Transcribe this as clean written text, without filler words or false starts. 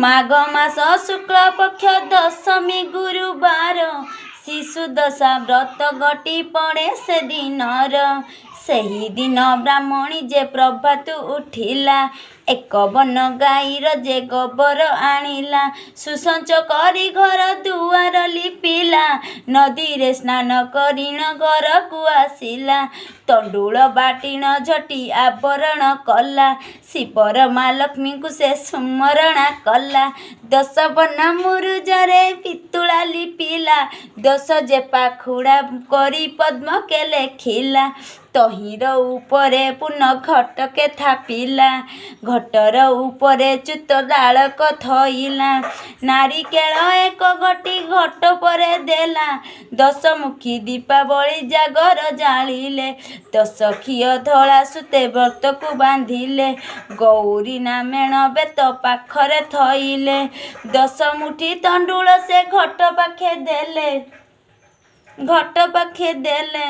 ମାଘ ମାସ ଶୁକ୍ଳ ପକ୍ଷ ଦଶମୀ ଗୁରୁବାର, ଶିଶୁ ଦଶା ବ୍ରତ ଘଟି ପଡ଼େ ସେଦିନର। ସେହିଦିନ ବ୍ରାହ୍ମଣୀ ଯେ ପ୍ରଭାତୁ ଉଠିଲା, ଏକ ବନ ଗାଈର ଯେ ଗୋବର ଆଣିଲା, ସୁସଞ୍ଚ କରି ଘର ଦୁଆର ଲିପିଲା, ନଦୀରେ ସ୍ନାନ କରିଣ ଘରକୁ ଆସିଲା। ତଣ୍ଡୁଳ ବାଟିଣ ଝୋଟି ଆବରଣ କଲା, ଶିବର ମା ଲକ୍ଷ୍ମୀଙ୍କୁ ସେ ସୁମରଣା କଲା। ଦଶ ବନ ମୁରୁଜରେ ପିତୁଳା ଲିପିଲା, ଦଶ ଯେ ପାଖୁଡ଼ା କରି ପଦ୍ମକେ ଲେଖିଲା। ତହିଁର ଉପରେ ପୁନଃ ଘଟକେ ଥାପିଲା, ଘଟର ଉପରେ ଚୁତ ଡାଳକ ଥୋଇଲା। ନାରିକେଳ ଏକ ଘଟି ଘଟ ପରେ ଦେଲା, ଦଶମୁଖୀ ଦୀପାବଳି ଜାଗର ଜାଳିଲେ। ଦଶ ଖିଅ ଧଳା ସୂତେ ବ୍ରତକୁ ବାନ୍ଧିଲେ, ଗୌରୀ ନାମେଣ ବେତ ପାଖରେ ଥୋଇଲେ। ଦଶ ମୁଠି ତଣ୍ଡୁଳ ସେ ଘଟ ପାଖେ ଦେଲେ, ଘଟ ପାଖେ ଦେଲେ।